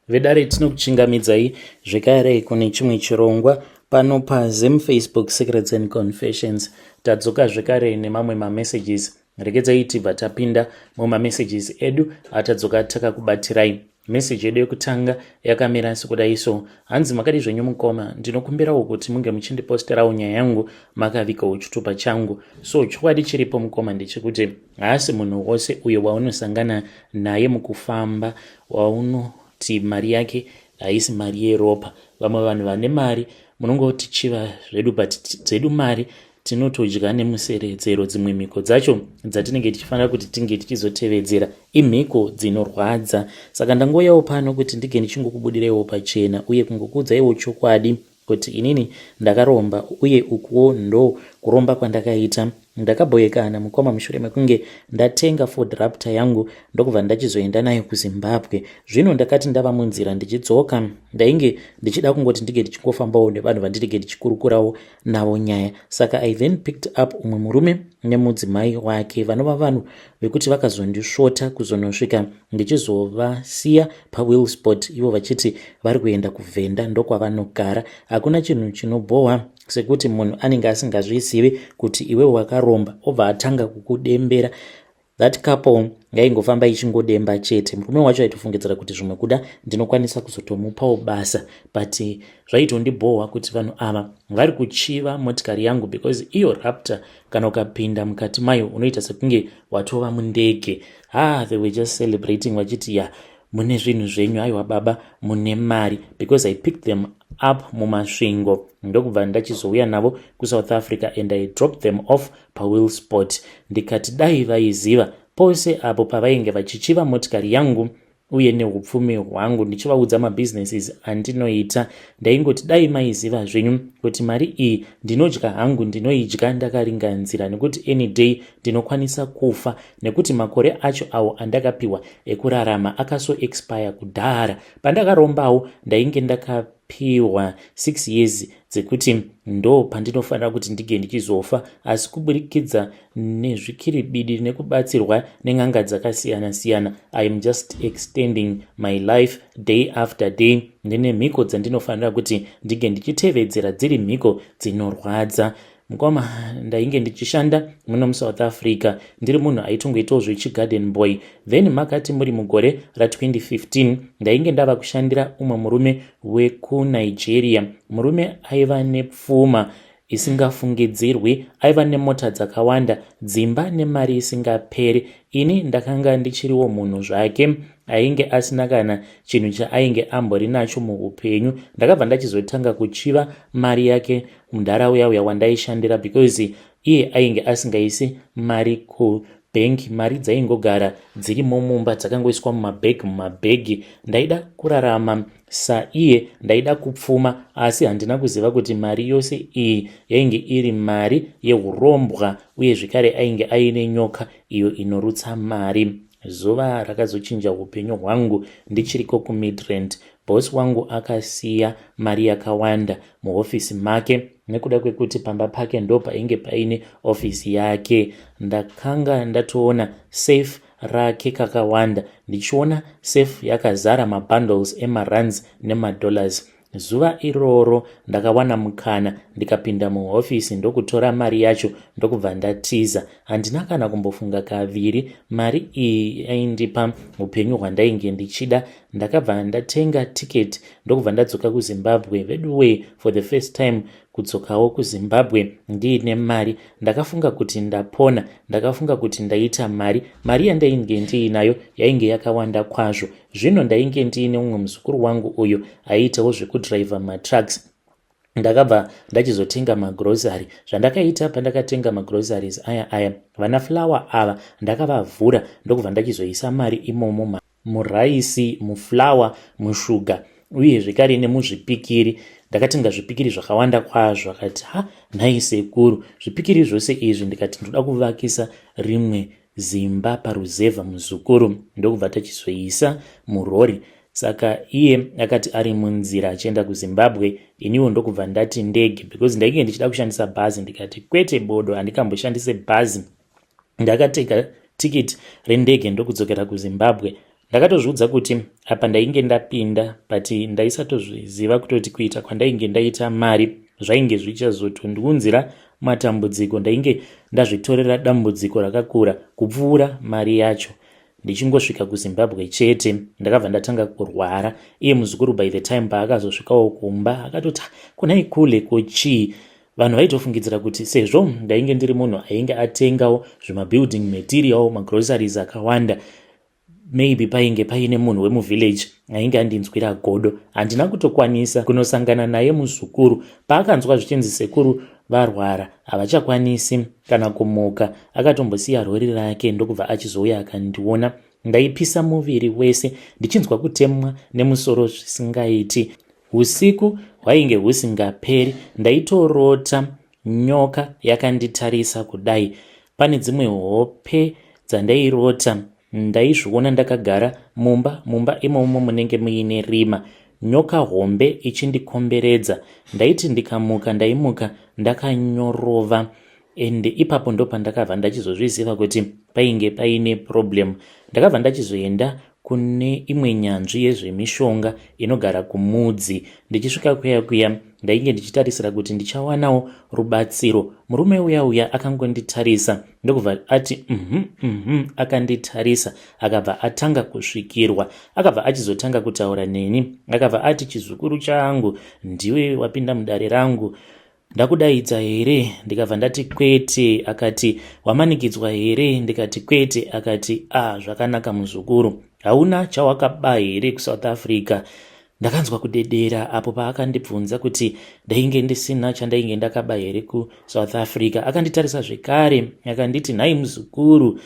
Vedare, tinokuchingamidzai zvekare kune chimwe chirongwa pano paZim Facebook Secrets and Confessions. Tadzoka zvekare nemamwe mamessages. Regedzai tibva tapinda mumamessages edu atadzoka takakubatirai. Meseji yedu yekutanga yakamira sekudai so. Hanzi, "Makadi zvenyu mukoma? Ndinokumbirawo kuti munge muchindiposterawo nyaya yangu makavigawo chitupa changu." So chokwadi chiripo, mukoma, ndechekuti haasi munhu wose uyo waunosangana naye mukufamba waunoti mari yake haisi mari yeropa. Vamwe vanhu vane mari munongoti chiva zvedu, but dzedu mari tinotodya nemuseredzero. Dzimwe mhiko dzacho dzatinenge tichifanira kuti tinge tichizotevedzera imhiko dzinorwadza. Saka ndangoyawo pano kuti ndige ndichingokubudireiwo pachena uye kungokuudzaiwo chokwadi kuti inini ndakaromba, uye ukuwo ndo kuromba kwandakaita. Ndakabhoyekana, mukoma, mushure mekunge ndatenga Ford Raptor yangu, ndokubva ndachizoenda nayo kuZimbabwe. Zvino ndakati ndava munzira ndichidzoka, ndainge ndichida kungoti ndinge ndichingofambawo nevanhu vandinenge ndichikurukurawo navo nyaya. Saka I then picked up umwe murume nemudzimai wake, vanova vanhu vekuti vakazondisvota kuzonosvika ndichizovasiya paWillsport, ivo vachiti vari kuenda kuVhenda, ndokwavanogara. Hakuna chinhu chinobhohwa sekuti munhu anenge asingazvizivi kuti iwe wakaromba, obva atanga kukudembera. That couple ngaingofamba ichingodemba chete. Murume wacho aitofungidzira kuti zvimwe kuda ndinokwanisa kuzotomupawo basa, but zvaitondibhohwa kuti vanhu ava vari kuchiva motikari yangu, because iyo Raptor, kana ukapinda mukati mayo, unoita sekunge watova mundege. Ah, they were just celebrating vachiti, "Ya, mune zvinhu zvenyu. Aiwa baba, mune mari," because I picked them up muMasvingo, ndokubva ndachizouya navo kuSouth Africa and I dropped them off paWillsport. Ndikati dai vaiziva pose apo pavainge vachichiva motikari yangu uye neupfumi hwangu, ndichivaudza mabusinesses andinoita, ndaingoti dai maiziva zvenyu kuti mari iyi ndinodya hangu, ndinoidya ndakaringanzira, nekuti any day ndinokwanisa kufa, nekuti makore acho awo andakapiwa ekurarama akaso expire kudhara. Pandakarombawo ndainge ndakapiwa 6 years dzekuti ndo pandinofanira kuti ndige ndichizofa, asi kuburikidza nezvikiribidi nekubatsirwa nen'anga dzakasiyana-siyana, I am just extending my life day after day. Ndine mhiko dzandinofanira kuti ndige ndichitevedzera, dziri mhiko dzinorwadza, mukoma. Ndainge ndichishanda muno muSouth Africa, ndiri munhu aitongoitawo zvechigarden boy. Then makati muri mugore ra2015, ndainge ndava kushandira umwe murume wekuNigeria, murume aiva nepfuma isingafungidzirwi, aiva nemota dzakawanda, dzimba nemari isingaperi. Ini ndakanga ndichiriwo munhu zvake ainge asina kana chinhu chaainge ambori nacho muupenyu. Ndakabva ndachizotanga kuchiva mari yake munharaunda uya wandaishandira, because iye ainge asingaisi mari kubhengi. Mari dzaingogara dzirimo mumba, dzakangoiswa mumabhegi mumabhegi. Ndaida kurarama saiye, ndaida kupfuma, asi handina kuziva kuti mari yose iyi yainge iri mari yeurombwa, uye zvekare ainge aine nyoka iyo inorutsa mari. Zuva rakazochinja upenyu hwangu, ndichiriko kuMidrand, bhosi wangu akasiya mari yakawanda muhofisi make, nekuda kwekuti pamba pake ndo painge paine ofisi yake. Ndakanga ndatoona safe rake kakawanda, ndichiona safe yakazara mabundles emarands nemadollars. Zuva iroro ndakawana mukana, ndikapinda muhofisi, ndokutora mari yacho, ndokubva ndatiza. Handina kana kumbofunga kaviri. Mari iyi yaindipa upenyu hwandainge ndichida. Ndakabva ndatenga tiketi, ndokubva ndadzoka kuZimbabwe. Veduway, for the first time kudzokawo kuZimbabwe ndiine mari. Ndakafunga kuti ndapona, ndakafunga kuti ndaita mari. Mari yandainge ndiinayo yainge yakawanda kwazvo. Zvino ndainge ndiine mumwe muzukuru wangu uyo aiitawo zvekudhiraivha matrucks. Ndakabva ndachizotenga magrosary. Zvandakaita, pandakatenga magroceries aya aya, vana flour ava ndakavavhura, ndokubva ndachizoisa mari imomo, muraisi, muflour, mushuga, uye zvekare nemuzvipikiri. Ndakatenga zvipikiri zvakawanda kwazvo. Akati, "Ha, nhai sekuru, zvipikiri zvose izvi?" Ndikati, "Ndoda kuvakisa rimwe zimba paruzevha, muzukuru." Ndokubva tachizoisa murori. Saka iye akati ari munzira achienda kuZimbabwe, iniwo ndokubva ndati ndege, because ndainge ndichida kushandisa bhazi. Ndikati, "Kwete, bodo, handikamboshandise bhazi." Ndakateka tikiti rendege, ndokudzokera kuZimbabwe. Ndakatozviudza kuti apa ndainge ndapinda but ndaisatozviziva kutoti kuita kwandainge ndaita mari zvainge zvichazotondiunzira matambudziko. Ndainge ndazvitorera dambudziko rakakura kupfuura mari yacho. Ndichingosvika kuZimbabwe chete ndakabva ndatanga kurwara. Iye muzukuru by the time paakazosvikawo kumba akatoti ah, kunai kule ko chii? Vanhu vaitofungidzira kuti sezvo ndainge ndiri munhu ainge atengawo zvimabuilding material, magroceries akawanda, maybe painge paine munhu wemuvillage ainge andinzwira godo. Handina kutokwanisa kunosangana naye muzukuru. Paakanzwa zvichinzi sekuru varwara havachakwanisi kana kumuka, akatombosiya rori rake ndokubva achizouya akandiona. Ndaipisa muviri wese ndichinzwa kutemwa nemusoro zvisingaiti. Usiku hwainge husingaperi, ndaitorota nyoka yakanditarisa kudai. Pane dzimwe hope dzandairota ndaizviona ndakagara mumba, mumba imomo munenge muine rima, nyoka hombe ichindikomberedza. Ndaiti ndikamuka ndaimuka ndakanyorova ende ipapo ndopandakabva ndachizozviziva kuti painge paine problem. Ndakabva ndachizoenda kune imwe nyanzvi yezvemishonga inogara kuMudzi. Ndichisvika kuya kuya ndainge ndichitarisira kuti ndichawanawo rubatsiro. Murume uya uya akangonditarisa ndokubva ati mhm mhm, akanditarisa akabva atanga kusvikirwa. Akabva achizotanga kutaura neni, akabva ati chizukuru changu, ndiwe wapinda mudare rangu, Ndakudaidza here? Ndikabva ndati kwete. Akati wamanikidzwa here? Ndikati kwete. Akati ah, zvakanaka muzukuru, hauna chawakaba here kuSouth Africa? Ndakanzwa kudedera apo paakandibvunza kuti ndainge ndisina chandainge ndakaba here kuSouth Africa. Akanditarisa zvekare akanditi nhai muzukuru,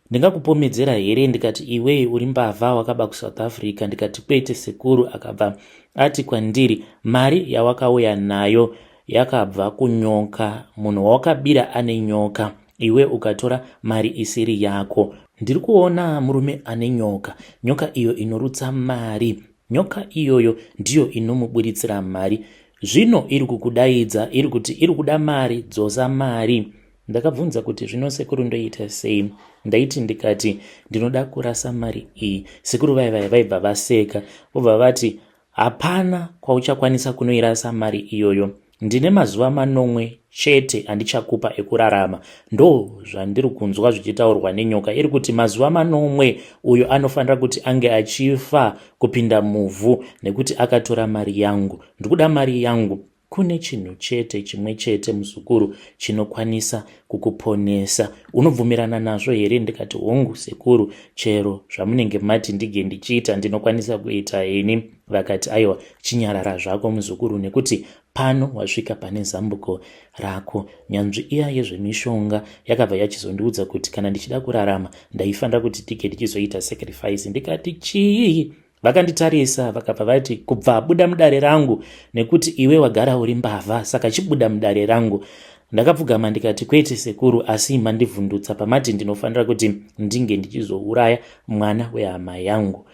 ndingakupomedzera here? Ndikati iwe uri mbavha wakaba kuSouth Africa. Ndikati kwete sekuru. Akabva ati kwandiri mari yawakauya nayo yakabva kunyoka, munhu wawakabira ane nyoka, iwe ukatora mari isiri yako. Ndiri kuona murume ane nyoka, nyoka iyo inorutsa mari. Nyoka iyoyo ndiyo inomuburitsira mari. Zvino iri kukudaidza iri kuti iri kuda mari, dzosa mari. Ndakabvunza kuti zvino sekuru ndoita sei? Ndaiti ndikati ndinoda kurasa mari iyi, sekuru vaya vaya vaibva vaseka vobva vati hapana kwauchakwanisa kunoirasa mari iyoyo. Ndine mazuva manomwe chete andichakupa ekurarama. Ndo zvandiri kunzwa zvichitaurwa nenyoka iri kuti mazuva manomwe uyo anofanira kuti ange achifa kupinda muvhu nekuti akatora mari yangu. Ndikuda mari yangu. Kune chinhu chete chimwe chete muzukuru chinokwanisa kukuponesa. Unobvumirana nazvo here? Ndikati hongu sekuru, chero zvamunenge mati ndige ndichiita ndinokwanisa kuita ini. Vakati aiwa chinyarara zvako muzukuru nekuti pano wasvika pane zambuko rako. Nyanzvi iya yezvemishonga yakabva yachizondiudza kuti kana ndichida kurarama ndaifanira kuti tige ndichizoita sacrifice. Ndikati chii? Vakanditarisa vakabva vati kubva buda mudare rangu nekuti iwe wagara uri mbavha saka chibuda mudare rangu. Ndakapfugama ndikati kwete sekuru asi mandivhundutsa pamati ndinofanira kuti ndinge ndichizouraya mwana wehama yangu.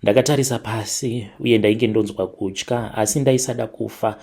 Ndakatarisa pasi uye ndainge ndonzwa kutya asi ndaisada kufa.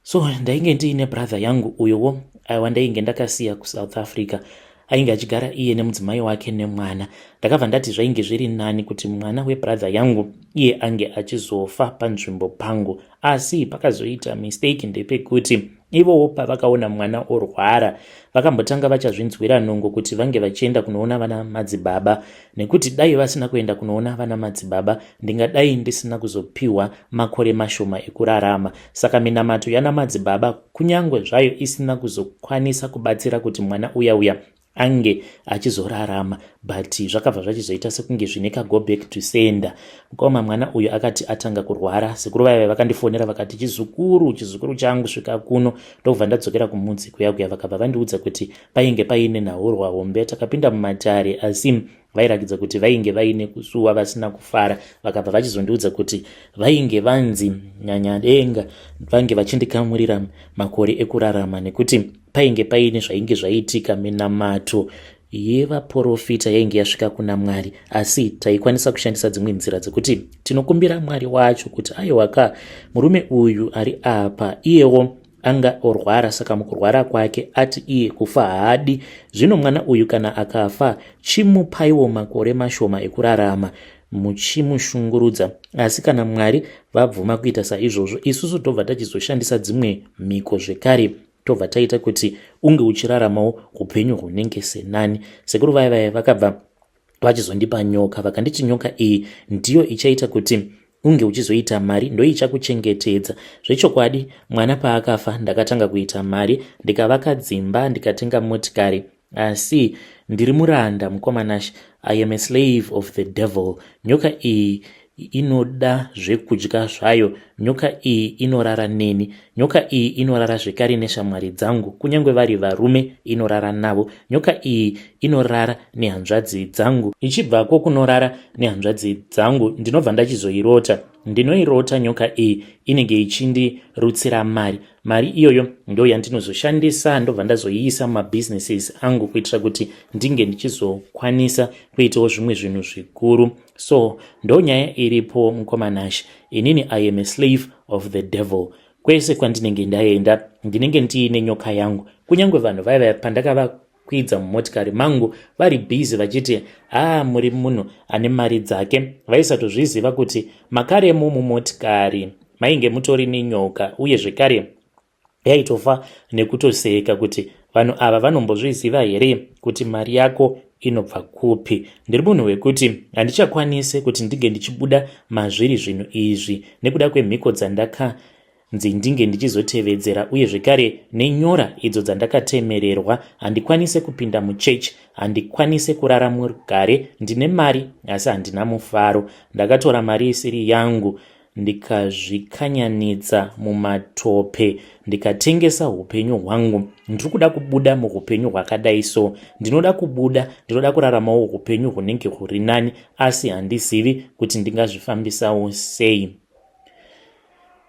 So ndainge ndiine brother yangu uyowo wandainge ndakasiya kuSouth Africa ainge achigara iye nemudzimai wake nemwana. Ndakabva ndati zvainge zviri nani kuti mwana webrother yangu iye ange achizofa panzvimbo pangu. Asi pakazoita mistake ndepekuti ivowo pavakaona mwana orwara vakambotanga vachazvinzwira nungo kuti vange vachienda kunoona vana madzibaba, nekuti dai vasina kuenda kunoona vana madzibaba ndingadai ndisina kuzopiwa makore mashoma ekurarama. Saka minamato yana madzibaba kunyangwe zvayo isina kuzokwanisa kubatsira kuti mwana uya uya ange achizorarama, but zvakabva zvachizoita sekunge zvine ka go back to sender. Mukoma mwana uyu akati atanga kurwara, sekuru vaya vakandifonera vakati chizukuru, chizukuru changu svika kuno. Ndokubva ndadzokera kumudzi kuya kuya, vakabva vandiudza kuti painge paine nhaurwa hombe. Takapinda mumatare asi vairakidza kuti vainge vaine kusuwa vasina kufara. Vakabva vachizondiudza kuti vainge vanzi nyanyadenga vange vachindikamurira makore ekurarama nekuti painge paine zvainge zvaitika, minamato yevaporofita yainge yasvika kuna Mwari, asi taikwanisa kushandisa dzimwe nzira dzekuti tinokumbira Mwari wacho kuti aiwa ka, murume uyu ari apa iyewo anga orwara, saka mukurwara kwake ati iye kufa haadi. Zvino mwana uyu kana akafa chimupaiwo makore mashoma ekurarama. Muchimushungurudza, asi kana Mwari vabvuma kuita saizvozvo, isusu tobva tachizoshandisa dzimwe mhiko zvekare, tobva taita kuti unge uchiraramawo upenyu hunenge senani. Sekuru vaya vaya vakabva vachizondipa nyoka, vakanditi nyoka iyi ndiyo ichaita kuti unge uchizoita mari, ndoichakuchengetedza. Zvechokwadi, mwana paakafa ndakatanga kuita mari, ndikavaka dzimba, ndikatenga motikari, asi ndiri muranda, mukoma Nash. I am a slave of the devil. Nyoka iyi inoda zvekudya zvayo. Nyoka iyi inorara neni. Nyoka iyi inorara zvekare neshamwari dzangu, kunyange vari varume inorara navo. Nyoka iyi inorara nehanzvadzi dzangu. Ichibvako kunorara nehanzvadzi dzangu, ndinobva ndachizoirota. Ndinoirota nyoka iyi inenge ichindirutsira mari. Mari iyoyo ndo yandinozoshandisa, ndobva ndazoiisa mumabhizinesis angu kuitira kuti ndinge ndichizokwanisa kuitawo zvimwe zvinhu zvikuru. So ndo nyaya iripo, mukoma Nash. Inini I am a slave of the devil. Kwese kwandinenge ndaenda, ndinenge ndiine nyoka yangu. Kunyange vanhu vaiva pandakavakwidza mumotikari mangu vari busy vachiti, "Haa, muri munhu ane mari dzake," vaisatozviziva kuti makaremo mumotikari mainge mutori nenyoka. Uye zvekare yaitofa nekutoseka kuti vanhu ava vanombozviziva here kuti mari yako inobva kupi. Ndiri munhu wekuti handichakwanisi kuti ndinge ndichibuda mazviri zvinhu izvi nekuda kwemhiko dzandakanzi ndinge ndichizotevedzera, uye zvekare nenyora idzo dzandakatemererwa. Handikwanisi kupinda muchechi, handikwanisi kurara mugare. Ndine mari asi handina mufaro. Ndakatora mari isiri yangu, ndikazvikanyanidza mumatope, ndikatengesa upenyu hwangu. Ndiri kuda kubuda muupenyu hwakadai. So ndinoda kubuda, ndinoda kuraramawo upenyu hunenge huri nani, asi handizivi kuti ndingazvifambisawo sei.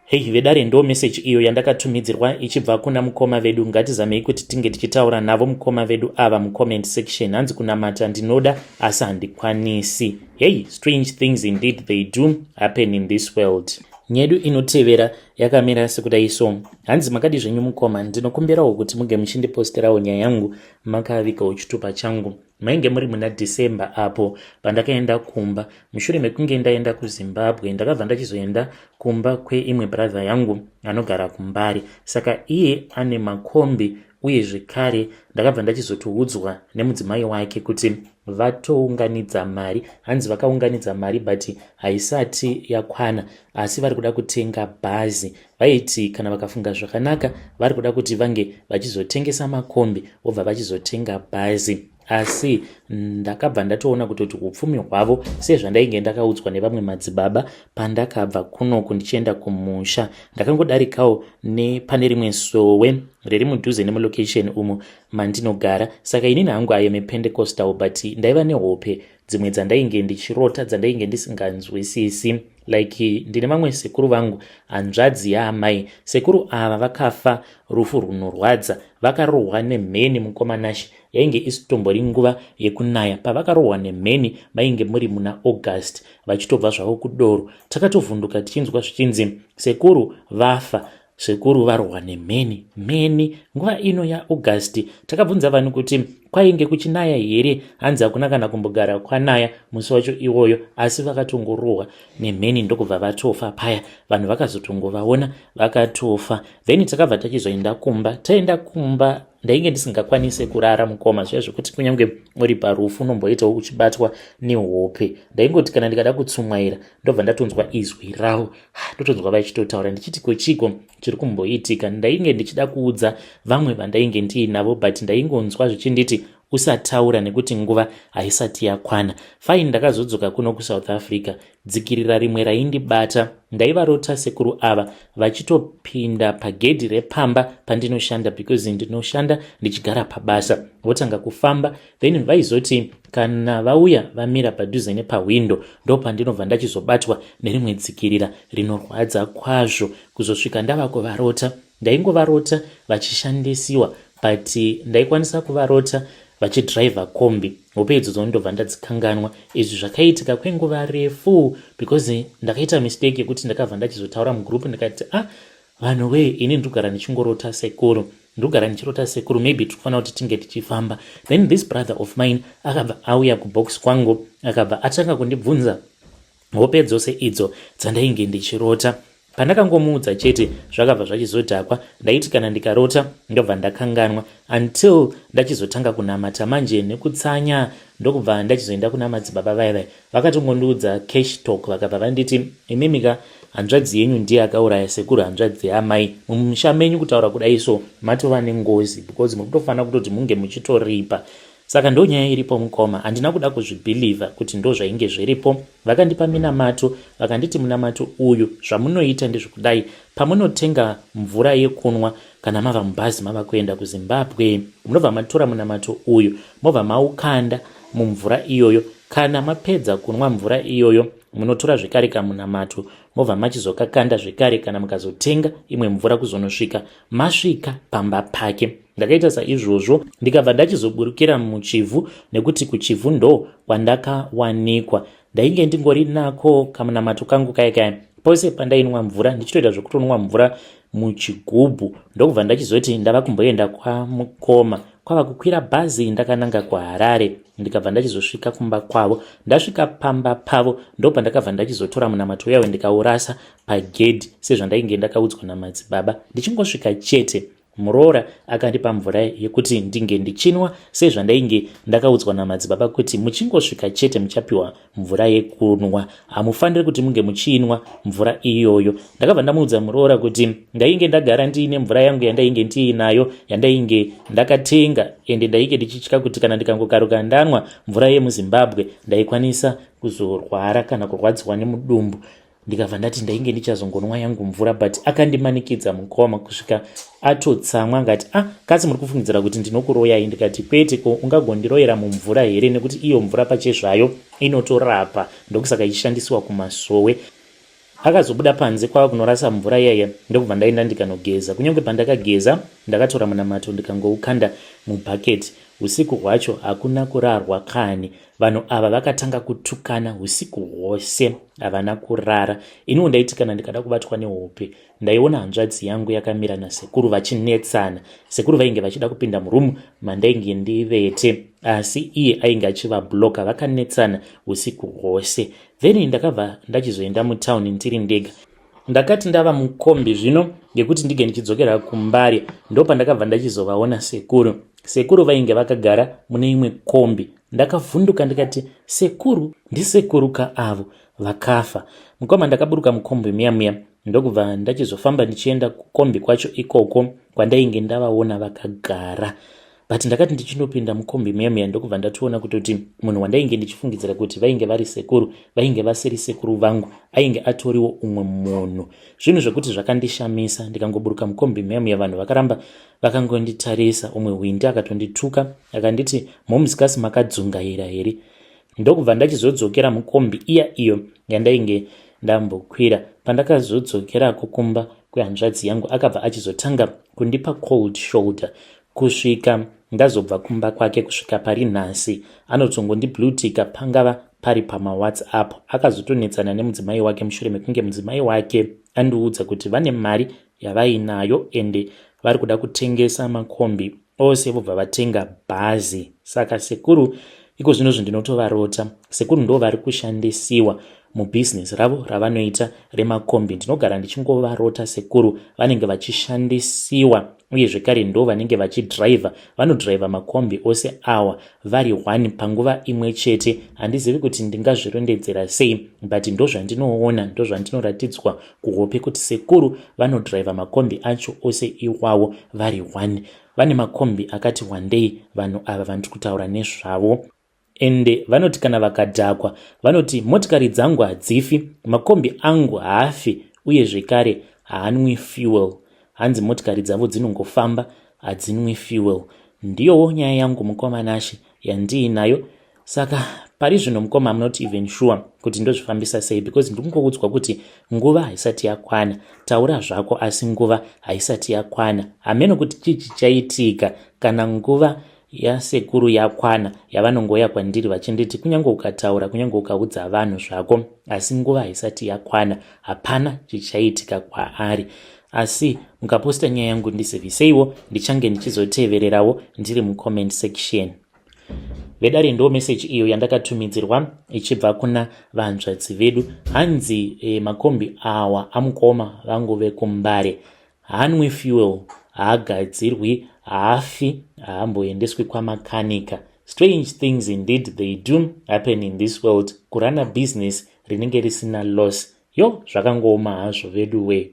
Hei vedare, ndo meseji iyo yandakatumidzirwa ichibva kuna mukoma vedu. Ngatizamei kuti tinge tichitaura navo mukoma vedu ava mucomment section. Hanzi, "Kunamata ndinoda asi handikwanisi." Hey, strange things indeed, they do happen in this world. Nyedu inotevera yakamira sekudai. So hanzi, "Makadi zvenyu mukoma? Ndinokumbirawo kuti muge muchindiposterawo nyaya yangu makavigawo chitupa changu. Mainge muri muna December apo pandakaenda kumba mushure mekunge ndaenda kuZimbabwe. Ndakabva ndachizoenda kumba kweimwe brother yangu anogara kuMbare. Saka iye ane makombi, uye zvekare ndakabva ndachizotoudzwa nemudzimai wake kuti vatounganidza mari. Hanzi vakaunganidza mari, but haisati yakwana, asi vari kuda kutenga bhazi. Vaiti kana vakafunga zvakanaka, vari kuda kuti vange vachizotengesa makombi, vobva vachizotenga bhazi. Asi ndakabva ndatoona kutoti upfumi hwavo, sezvandainge ndakaudzwa nevamwe madzibaba pandakabva kunoku ndichienda kumusha, ndakangodarikawo nepane rimwe sowe riri mudhuze nemulocation umo mandinogara. Saka inini hangu I am a Pentecostal, but ndaiva nehope dzimwe dzandainge ndichirota dzandainge ndisinganzwisisi. Like ndine vamwe sekuru vangu, hanzvadzi yaamai. Sekuru ava vakafa rufu runorwadza. Vakarohwa nemheni, mukoma Nashi. Yainge isitombori nguva yekunaya pavakarohwa nemheni. Mainge muri muna August, vachitobva zvavo kudoro. Takatovhunduka tichinzwa zvichinzi sekuru vafa, sekuru varohwa nemheni, mheni nguva ino yaAugust. Takabvunza vanhu kuti kwainge kuchinaya here. Hanzi hakuna kana kumbogara kwanaya musi wacho iwoyo, asi vakatongorohwa nemheni ndokubva vatofa paya. Vanhu vakazotongovaona vakatofa. Then takabva tachizoenda kumba. Taenda kumba, ndainge ndisingakwanisi kurara, mukoma. Zviya zvekuti kunyange uri parufu unomboitawo uchibatwa nehope. Ndaingoti kana ndikada kutsumwaira, ndobva ndatonzwa izwi ravo, ndotonzwa vachitotaura. Ndichiti, "Kochiko chiri kumboitika?" Ndainge ndichida kuudza vamwe vandainge ndiinavo, but ndaingonzwa zvichinditi, "Usataura nekuti nguva haisati yakwana." Fine, ndakazodzoka kuno kuSouth Africa. Dzikirira rimwe raindibata, ndaivarota sekuru ava vachitopinda pagedhi repamba pandinoshanda, because ndinoshanda ndichigara pabasa. Votanga kufamba, then vaizoti kana vauya vamira padhuze nepahwindo, ndo pandinobva ndachizobatwa nerimwe dzikirira rinorwadza kwazvo kuzosvika ndava kuvarota. Ndaingovarota vachishandisiwa, but ndaikwanisa kuvarota vachidhiraivha kombi. Hope idzodzo ndobva ndadzikanganwa. Izvi zvakaitika kwenguva refu, because ndakaita mistake yekuti ndakabva ndachizotaura mugroup, ndikati, "Ah, vanhu wee, ini ndikugara ndichingorota sekuru, ndikugara ndichirota sekuru. Maybe tikufanira kuti tinge tichifamba." Then this brother of mine akabva auya kubox kwangu, akabva atanga kundibvunza. Hope dzose idzo dzandainge ndichirota. Pandakangomuudza chete zvakabva zvachizodhakwa. Ndaiti kana ndikarota ndobva ndakanganwa until ndachizotanga kunamata manje nekutsanya ndokubva ndachizoenda kuna madzibaba vaya vaya. Vakatongondiudza cash talk vakabva vanditi imimi ka hanzvadzi yenyu ndiye akauraya sekuru hanzvadzi yaamai mumusha menyu kutaura kudai so matova nengozi because muri kutofanira kutoti munge muchitoripa. Saka ndonyaya iripo mukoma, handina kuda kuzvibhilivha kuti ndozvainge zviripo. Vakandipa minamato vakanditi munamato uyu zvamunoita ndezvekudai, pamunotenga mvura yekunwa kana mava mubhazi mava kuenda kuZimbabwe, munobva matora munamato uyu mobva maukanda mumvura iyoyo. Kana mapedza kunwa mvura iyoyo munotora zvekare kamunamato mobva machizokakanda zvekare kana mukazotenga imwe mvura kuzonosvika masvika pamba pake. Ndakaita saizvozvo ndikabva ndachizoburukira muChivhu nekuti kuChivhu ndo kwandakawanikwa. Ndainge ndingori nako kamunamato kangu kaya kaya. Pose pandainwa mvura ndichitoita zvekutonwa mvura muchigubhu ndokubva ndachizoti ndava kumboenda kwamukoma kwava kukwira bhazi ndakananga kuHarare ndikabva ndachizosvika kumba kwavo. Ndasvika pamba pavo ndopandakabva ndachizotora munamato uyawe ndikaurasa pagedhi sezvandainge ndakaudzwa namadzibaba. Ndichingosvika chete muroora akandipa mvura yekuti ndinge ndichinwa sezvandainge ndakaudzwa namadzibaba kuti muchingosvika chete muchapiwa mvura yekunwa, hamufaniri kuti munge muchiinwa mvura iyoyo. Ndakabva ndamuudza muroora kuti ndainge ndagara ndiine mvura yangu yandainge ndiinayo yandainge ndakatenga ende ndainge ndichitya kuti kana ndikangokaruka ndanwa mvura yemuZimbabwe ndaikwanisa kuzorwara kana kurwadziwa nemudumbu. Ndikabva ndati ndainge ndichazongonwa yangu mvura but akandimanikidza mukoma kusvika atotsamwa akati ah kasi muri kufungidzira kuti ndinokuroyai? Ndikati kwete, ko ungagondiroyera mumvura here nekuti iyo mvura pachezvayo inotorapa ndokusaka ichishandisiwa kumasowe. Akazobuda panze kwava kunorasa mvura iyaiya ndokubva ndaenda ndikanogeza. Kunyange pandakageza ndakatora munamato ndikangoukanda mubucket. Usiku hwacho hakuna kurarwa kani. Vanhu ava vakatanga kutukana usiku hwose havana kurara. Iniwo ndaiti kana ndikada kubatwa nehope ndaiona hanzvadzi yangu yakamira nasekuru vachinetsana. Sekuru vainge vachida kupinda muroom mandainge ndivete asi iye ainge achivabloka. Vakanetsana usiku hwose. Then ndakabva ndachizoenda mutown ndiri ndega. Ndakati ndava mukombi zvino yekuti ndige ndichidzokera kuMbare ndopandakabva ndachizovaona sekuru. Sekuru vainge vakagara mune imwe kombi. Ndakavhunduka ndikati sekuru ndisekuru ka avo vakafa. Mukoma ndakaburuka mukombi muya muya ndokubva ndachizofamba ndichienda kukombi kwacho ikoko kwandainge ndavaona vakagara. But ndakati ndichinopinda mukombi muya muya ndokubva ndatoona kutoti munhu wandainge ndichifungidzira kuti vainge vari sekuru vainge vasiri sekuru vangu, ainge atoriwo umwe munhu. Zvinhu zvekuti zvakandishamisa. Ndikangoburuka mukombi muya muya vanhu vakaramba vakangonditarisa. Umwe hwindi akatondituka akanditi moms kasi makadzungaira here? Ndokubva ndachizodzokera mukombi iya iyo yandainge ndambokwira. Pandakazodzokerako kumba kwehanzvadzi yangu akabva achizotanga kundipa cold shoulder kusvika ndazobva kumba kwake kusvika pari nhasi anotongondiblutika pangava pari pamaWhatsApp. Akazotonetsana nemudzimai wake mushure mekunge mudzimai wake andiudza kuti vane mari yavainayo ende vari kuda kutengesa makombi ose vobva vatenga bhazi. Saka sekuru iko zvino zvindinotovarota sekuru ndo vari kushandisiwa mubhizinesi ravo ravanoita remakombi. Ndinogara ndichingovarota sekuru vanenge vachishandisiwa uye zvekare ndo vanenge vachidhiraivha. Vanodhiraivha makombi ose awa vari one panguva imwe chete. Handizivi kuti ndingazvirondedzera sei but ndozvandinoona, ndozvandinoratidzwa kuhope kuti sekuru vanodhiraivha makombi acho ose iwawo vari one. Vane makombi akati wandei vanhu ava vandiri kutaura nezvavo. Ende vanoti kana vakadhakwa vanoti motikari dzangu hadzifi, makombi angu haafi uye zvekare haanwi fuel. Hanzi motikari dzavo dzinongofamba hadzinwi fuel. Ndiyowo nyaya yangu mukoma Nashe yandiinayo. Saka pari zvino mukoma I'm not even sure kuti ndozvifambisa sei because ndiri kungoudzwa kuti nguva haisati yakwana. Taura zvako asi nguva haisati yakwana. Hameno kuti chii chichaitika kana nguva yasekuru yakwana yavanongouya kwandiri vachinditi kunyange ukataura kunyange ukaudza vanhu zvako asi nguva haisati yakwana hapana chichaitika kwaari. Asi mukaposta nyaya yangu ndiziviseiwo, ndichange ndichizotevererawo ndiri mucomment section. Vedare, ndo meseji iyo yandakatumidzirwa ichibva kuna vanzvadzi vedu. Hanzi makombi awa amukoma vangu vekuMbare haanwi fuel, haagadzirwi, haafi, haamboendeswi kwamakanika. Strange things indeed, they do happen in this world. Kurana business rinenge risina loss, yo, zvakangooma hazvo vedu we.